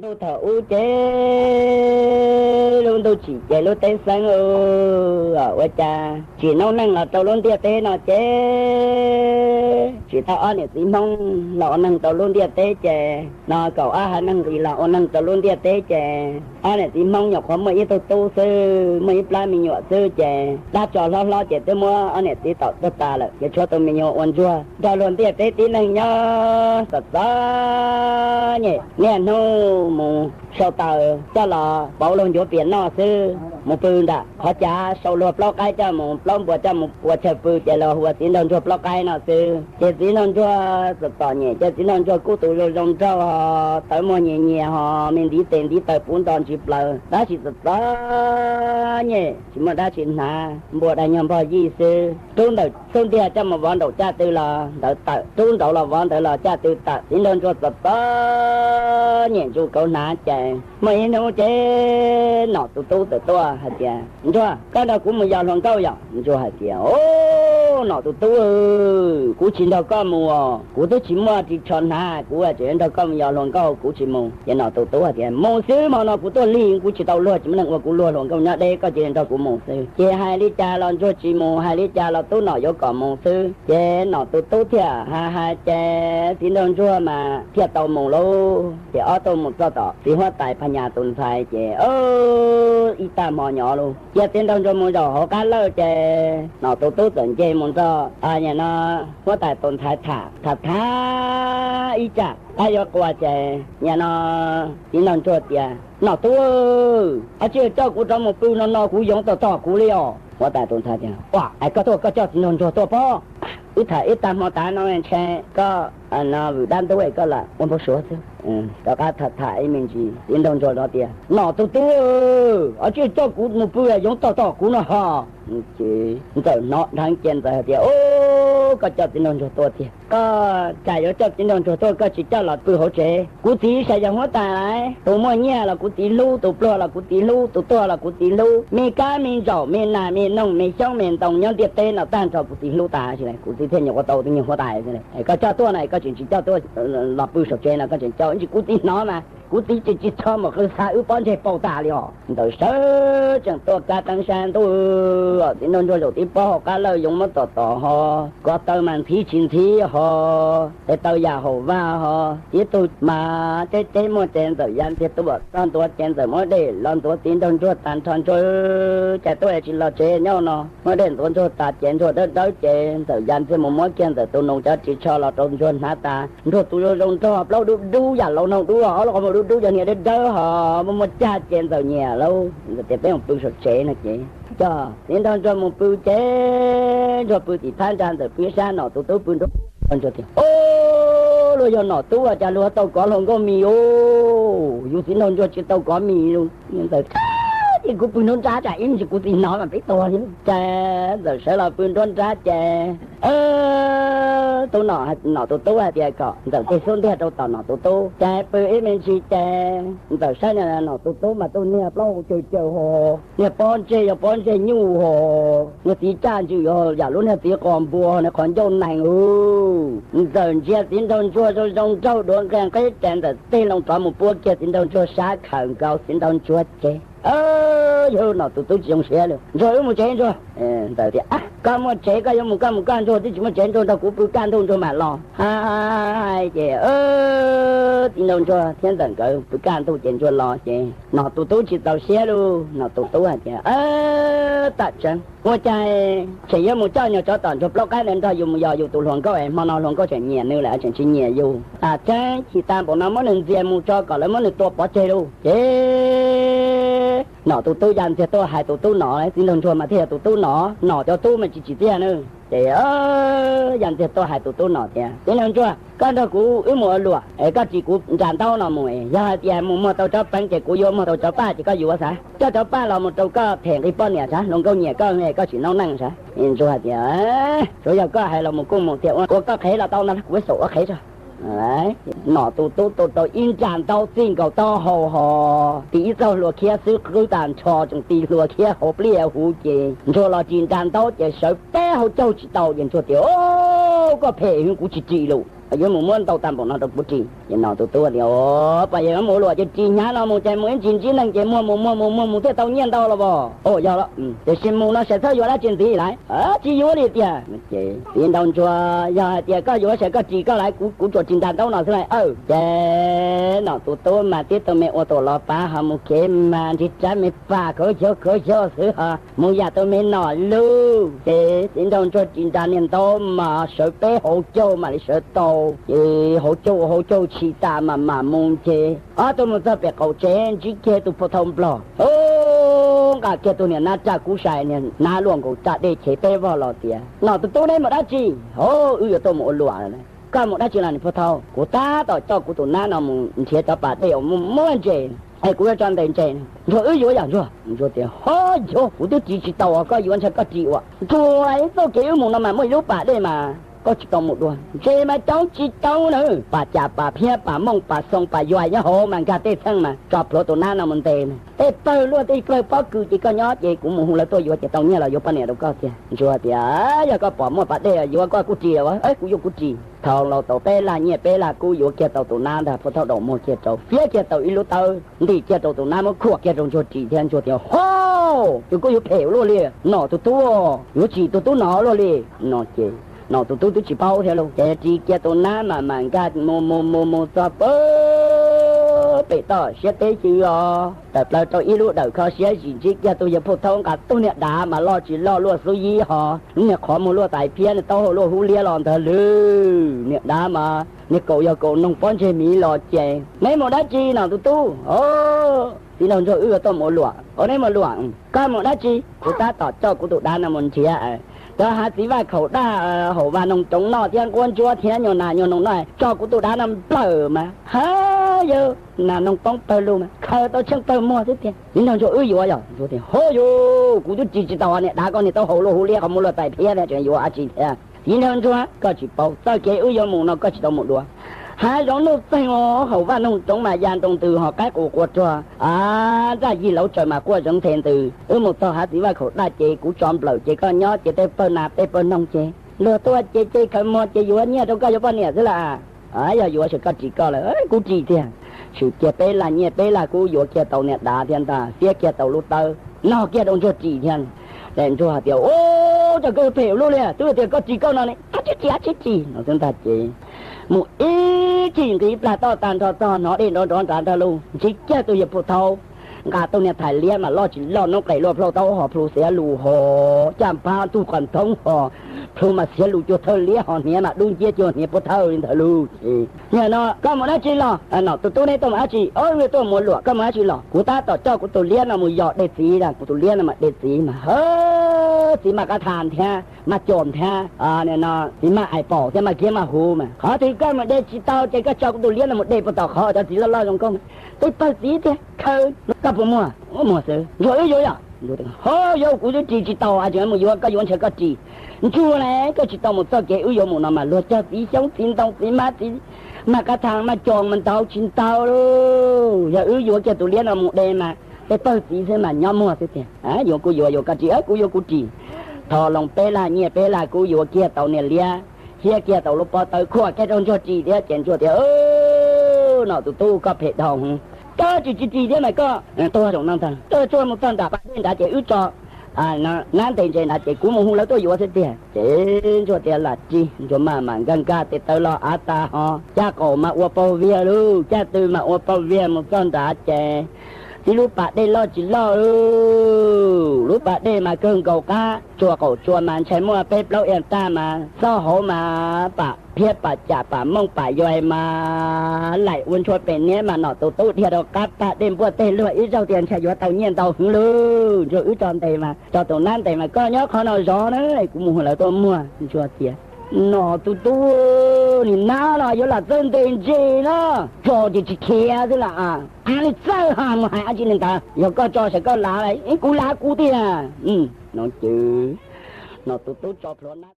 Ntuj thaum ub ces lub ntuj tsim ces lub teb xeeb, ua cas tsim noob neej los rau lub ntiaj teb no ces tsim tau ob niam txiv Hmoob los ua neeg rau lub ntiaj teb ces no kaum ob haiv neeg nqis los ua neeg rau lub ntiaj teb ces ob niam txiv Hmoob nyuam qhuav muaj ib tug tub xwb, muaj ib plab me nyuam xwb ces dab tsov hlob hlob ces twb muab ob niam txiv tom tuag tas lawm ces tshuav tus me nyuam ua ntsuag nrog luag ntiaj teb tib neeg nyob txom txom nyem niaj hnub mus sau taws coj los pauv luag ncuav pias noj xwb, mus pw nram qhov cav sau luag plaub qaib coj mus, plaub npua coj mus ua chaw pw ces luag hu ua txiv nraug ntsuag plaub qaib no xwb. Ces txiv nraug ntsuag txom txom nyem ces txiv nraug ntsuag kuj tus zoo zoo nraug ho tawv muag nyias nyias ho me ntiv tes ntiv taw puv nto ntsis plaws tab sis txom txom nyem tsis muaj dab tsi hnav, npua dag nyuag npog yij xwb. Rub ntawm xub ntiag coj mus vov nraum caj tw los ntawd tawm, rub nraud los vov ntawd los caj tw tawm. Txiv nraug ntsuag txom txom nyem ntsuj kauv hnav ces muaj ib hnub ces nom tus tub txawm tuaj hais tias, Ntsuag, koj nrog kuv mus yos hluas nkauj yom? Ntsuag hais tias, O, nom tus tub, kuv tsis nrog koj mus os, kuv twb tsis muaj ris tsho hnav, kuv tseem nrog koj mus yos hluas nkauj kuv tsis mus. Ces nom tus tub hais tias, Mus xwb, hmo no kuv tuaj lig kuv tsis tau luag, tsis muaj neeg ua kuv luag, hluas nkauj nyob deb, koj cia li nrog kuv mus xwb. Ces hais li cas los ntsuag tsis mus, hais li cas los tub nom yuav kom mus xwb. Ces nom tus tub thiaj hais hais ces txiv nraug ntsuag mas thiaj tau mus lauj. Ces ob tug mus txog tom txiv huab tais Phas Nyas tus ntxhais ces ib tag hmo nyob lauj, cia txiv nraug ntsuag mus zaum hauv qab lawj ces nom tus tub txawm nce mus nrog, a, nim no huab tais tus ntxhais tham tham tham ib tsam tab yuav quas ces nim no txiv nraug ntsuag tias, Nom tub, koj tsis coj kuv rov mus pw no no kuv yoov tom tom kuv li os. Huab tais tus ntxhais tias, Ua, es koj tuaj koj coj txiv nraug ntsuag tuaj pob? Wb tham ib tag hmo tas no ntshe koj no vwm dab ntub koj lam ua npau suav xwb. Rov qab tham tham ib me ntsis txiv nraug ntsuag no tias, Nom tus tub, koj tsis coj kuv mus pw yoov tom tom kuv no ho. Ces ntxawm hnov dheev ces ntxawm hais tias, O, koj coj txiv nraug ntsuag tuaj tiag, koj cas yuav coj txiv nraug ntsuag tuaj koj tsis coj los pw hauv tsev? Kuv txiv saib yog huab tais lauj, tus muaj nyiaj los kuv txiv hlub, tus pluag los kuv txiv hlub, tus tuag los kuv txiv hlub, me kab me ntsaum me nas me noog me xyoob me ntoo nyob ntiaj teb no tag nrho kuv txiv hlub tas, kuv txiv thiaj nyuam qhuav tau tus nyuag huab tais. Koj coj tuaj no koj tseem tsis coj tuaj los pw saum tsev no koj tseem coj, ntsis kuv txiv hnov mas kuv txiv tsis tsis txhob mus qw xa wb pob ntseg pauj tas li os. Ntxawm sawv tsees tuaj kab teeb sab ntuj, txiv nraug ntsuag zaum tib pob hauv qab lawj yoov muab tom tom ho, ko taw mas ntxhiv tsis ntxhiv ho, tes taw yam haum vaj ho, tib tug mas ceb ceb muaj ces ntxawm ya ntxiag tuaj txog ntua ces ntxawm muab dej los ntxuav txiv nraug ntsuag tas nrho ntsuag, cas tuaj tsis los tsev nyob no. Muab dej ntxuav ntsuag tas ces ntsuag dawb dawb ces ntxawm ya ntxiag mus muab kiag ntxawm tus nus cov ris tsho los rau ntsuag hnav tas. Ntsuag tus zoo zoo nraug plaub dub dub yam laus noog dub, ob lub qhov muag dub dub yog niag dawb dawb ho muaj muaj cag ces ntxawm nyiam lauj. Ntxawm tias peb mus pw saum tsev no ces coj txiv nraug ntsuag mus pw ces ntsuag pw tim phab ntsa ntxawm pw sab, nom tus tub pw nruab. Ntsuag tias, O, luag yog nom tub cas luag tau kov hluas nkauj mis os, yus txiv nraug ntsuag tsis tau kov mis lauj. Ntxawm tias, Kuv pw nruab nrab tsam ib ntsis kuv txiv hnov mas peb tuag li. Ces ntxawm sawv los pw nruab nrab ces tub nom, nom tus tub hais tias kom ntxawm tig xub ntiag rau tom nom tus tub ces pw ib me ntsis ces ntxawm saib nom tus tub mas tus niag plaub hau caws caws ho, niag pob ntseg yog pob ntseg nyuj ho, niag txiv caj ntswm ho yam lub niag txiv qos npua, niag qhov ncauj nees ub. Ntxawm ntsia txiv nraug ntsuag zoo zoo nraug duav nqia nqeb ces ntxawm tig loo rov mus puab kiag txiv nraug ntsuag sab khawm nkaus txiv nraug ntsuag ces, Yog nom tus tub tsis zoo siab li, Ntsuag wb mus tsev Ntsuag. Ntxawm tias, Koj muaj tsev koj yuav mus koj mus koj, Ntsuag twb tsis muaj tsev, Ntsuag nrog kuv pw kaj ntug Ntsuag mam los. Hais ces txiv nraug ntsuag thiab ntxawm nkawd pw kaj ntug ces ntsuag los ces nom tus tub tsis txaus siab lauj. Nom tus tub hais tias, Tam tseeb ua cas tseem yuav mus coj nyuag tsov tom ntsuag plaub qaib ntawd nrog yus mus yos yus tus hluas nkauj es hmo no hluas nkauj tseem nyiam nws lawm tseem tsis nyiam yus. Tam tseeb chim tag npaum no muab nws ntxias mus tso kom lawv muab nws tua pov tseg lauj. Ces nom tus tub ya ntxiag tuaj hais tus tub nom, txiv nraug ntsuag mas thiaj yog tus tub nom, nom cov tub mas tsis tsim txiaj na. Ces ya ntxiag tuaj hais tus tub nom tias, Txiv nraug ntsuag, koj nrog kuv wb mus ua luam es koj tsis kuv nra ntaub no mus, yog hais tias mus muag tau tsov peev ces kuv yuav muag tau tsov paj ces koj yuav xav, coj tsov paj los mus rau koj them nqi poj niam sav, hluas nkauj nyiam koj koj tsis noob neej sav. Ntsuag hais tias, Tsuav yog koj hais los mus kuj mus thiab, ua koj qhev los tau ntag, kuv xaum ua qhev tso. Nom tus tub tua rau ib nra ntaub txij nkaus taub hau ho, tis ib txoj hlua khiab xwb qwb tag nrho tseem tis hlua khiab hauv pliaj huv ces ntsuag los tsis nra ntaub ces sawv peb hau caug tsis tau ces ntsuag tias, Koj phem heev kuv tsis tsim lus. Yuav mus muab ntau tag npaum no rau kuv ris. Ces nom tus tub tias, Ua, pom yog yuav mus ua luam ces ris hnyav no mus ces mus ib ntsis ntsib neeg ces muag mus muag mus muag mus thiaj tau nyiaj ntau los as. Ua, yog los, tiam sis mus no saib txhob yuav dab tsi ntxiv lawm. Tsis yuav li tiag. Ces txiv nraug ntsuag, Yog hais tias koj yuav saib koj ris koj lawm, kuv tsuas ris nra ntaub no xwb lawm. Ces nom tus tub mas tib tug me ua tuam los pav ho mus kev mas nrig rab me pas khaub xyaub khaub xyaub xwb ho mus yam tus me nom lug. Ces txiv nraug ntsuag ris nra niag ntaub mas sawv peb hauv caug mam li sawv tau. Ces hauv caug hauv caug tshis tas mam mam mus ces ob tug mus txog pem qaum tsev ntsib kiag tus phu thau nplog, nqa kiag tus niam nab raj kub sai, niag nab luaj nkaus raj dej chev peb vog los tias, Nom tus tub, neb mus dab tsi? Hov, wb yuav tuaj mus ua luam. Koj mus dab tsi los niag phu thau? Kuv tab tom coj kuv tus nab no mus nrhiav cov pas dej uas muaj muaj ntses es kuv yuav tso ntes ntses. Ntsuag, wb yuav yom Ntsuag? Ntsuag tias, Hov, yuav, kuv twb ris tsis tau, koj yuav ntshai koj ris ua. Ntsuag, txoj kev wb mus no mas muaj ib lub pas dej mas koj tsis tau mus dua. Ntses mas coob tsis coob na, pas cam pas phiab pas mooj pas xoo pas yuaim nyob hauv mas nkag tej txheej mas tso plhuav tus nab no mus ntes. Tej pawg luaj tej pawg pob kws ces koj nyob ces kuv mus hu lawv tuaj yuav ces tau nyiaj los yuav poj niam rau koj tiag. Ntsuag tias, Yog koj pom muaj pas dej yuav koj kuj ris, kuv yuav kuv ris. Thau laus tau peb laj nyiaj peb laj kub yuav kiag tau tus nab ntag, phu thau daus muag kiag rau, fiab kiag tau ib lub tawb, ntim kiag rau tus nab muab khuam kiag rau Ntsuag ris thiab. Ntsuag tias, Hov, tus kuj yuav phem ua luaj li, nom tus tub, yuav tsim tus tub no luaj li no ces nom tus tub twb tsis paub thiab lauj. Ces ris kiag tus nab mas mam nkag mus mus mus mus txog pem toj siab teb xwb os, tawm plaws rau ib lub dawm kho siab zim ntsib kiag tus yawg phu thau nqa tug niag dav mas loj tsis loj luaj xub yib ho, lub niag qhov muag luaj tais phiab, niag taub hau luaj hub liab los ntag lawm. Niag dav mas niag kaus yog kaus noog pob ntseg miv los ces, Neb mus dab tsi nom tus tub? Txiv nraug ntsuag, wb yuav tuaj mus ua luam. Ua, neb mus luam? Koj mus dab tsi? Kuv tab tom coj kuv tus dav no mus nrhiav cov hav txiv vaj khaum daj, haum vaj noog roov noj thiab nquab ntsuab thiab nyuag nas nyuag noog noj, tso kuv tus dav no nplawm mas ha, yawg nas noog poob pawg lug mas khaws tau tsheej pawg muag xwb tiag. Txiv nraug ntsuag, wb yuav yom? Ntsuag tias, Hov, yuav, kuv twb ris tsis tau niag dav koj niag taub hau luaj hub liab qhov muag luaj tais phiab thiab tseem yuav dab tsi thiab? Txiv nraug ntsuag, koj tsis paub, txoj kev wb yuav mus no koj tsis tau mus dua. Hav zoov nuj txeeg haum vaj noog roov mas ya nroo ntws ho qaib qus quas ruag, nraj yig lauv tsaws mas quaj zeev nthe ntws. Wb mus txog hav txiv vaj khaum daj ces kuv tso nplawm ces koj nyob ces tej pawg nas tej pawg noog ces luag tuaj ces ces khaws muag ces yuav nyiaj rau koj yuav poj niam xwb lawm. Yog yuav ces koj ris koj lawm, kuv ris tiag. Tshwm kiag peb laj nyiaj peb laj kub yuav kiag tau niag dav thiab ntag, fiab kiag tau lub tawb, nog kiag rau Ntsuag ris thiab. Ces Ntsuag hais tias, Ua, cas koj phem ua luaj li, twb tias koj ris koj no ne, ab tsi ris ab tsi ris no xwb ntag ces mus ib tsig nqis plag toj tag nrho txog hnov dej nrov nrov nrad nrag lug, ntsib kiag tus yawg phu thau nqa tau niag thais liab mas loj tsis loj noob qes luaj plhauj taub ho plhu xiav lus ho caj npab ntug qos nthoob ho plhu mas xiav lus cuag thawj liab ho hniav mas dub nciab cuag hniav pub thawj li ntawd lauj. Ces, Nim no koj mus dab tsi los? Nom tus tub, neb tuaj mus dab tsi? Wb tuaj mus ua luam. Koj mus dab tsi los? Kuv tab tom coj kuv tus liab no mus yos de txiv, kuv tus liab no mas de txiv mas ha, txiv maj qab thas thiab maj cos thiab, txiv maj ais pom thiab maj kiab maj huv mas qhov twg koj mus de tsis tau ces koj tso kuv tus liab no mus de puag tom qhov cov txiv loj loj zoo nkauj mas tej pawg txiv tiag khaws koj puas muag? Muag xwb. Ntsuag, wb yuav yom? Hov, yuav, kuv twb ris tsis tau, tseem mus yuav, koj yuav ntshai koj ris. Ntsuag na, koj tsis tau mus txoj kev wb yuav mus no mas luag cog txiv xyoob txiv ntoo txiv mab txiv maj qab thas maj cos mas ntau tsis ntau lauj. Yog wb yuav kiag tus liab no mus de mas tej pawg txiv xwb mas nyob muag xwb tiag. Yuav kuj yuav, yuav koj ris, kuv yuav kuv ris. Tho loo peb laj nyiaj peb laj kub yuav kiag tau niag liab, hiab kiag tau lub pob tawb khuam kiag rau Ntsuag ris thiab ces Ntsuag tias, Nom tus tub, koj phem dhau, koj tsis tsis ris thiab mas koj tuag zoo no ntag. Tuag tsuag mus txog nram pas dej nrad ces wb tso nab ntes ntses nrad ces kuv mus hu lawv tuaj yuav xwb tiag. Ces Ntsuag tias, Lam ris. Ntsuag maj mam nkag nkag tes taw los av tas ho caj qaum mas ua paug viag lauj, caj tw mas ua paug viag mus txog nrad ces tib lub pas dej loj tsis loj lauj, lub pas dej mas kawg nkaus qab, tsua qaum tsua mas ntshai muaj peb plaub iab taj mas xob hauv mas pam phiab pam cam pam mooj pam yuav mas laim ua ntshua pem niab mas Nom tus tub dhia rau qab pas dej npuaj teg luag ib zaug tias ntshai yuav tau nyiaj ntau heev lauj. Ntsuag, wb tso ntes mas tso tus nab ntes mas koj nyob qhov no zov na, kuv mus hu lawv tuaj muag. Ntsuag tias, Nom tus tub, nim nab los yuav lam txawj ntes ntses na, tso ces tsis khiav xwb las. Av li txawj ha mus hais dab tsi li ntawd, yog koj tso sav koj lav, kuv lav kuv tiag. No ces Nom tus tub tso plhuav nab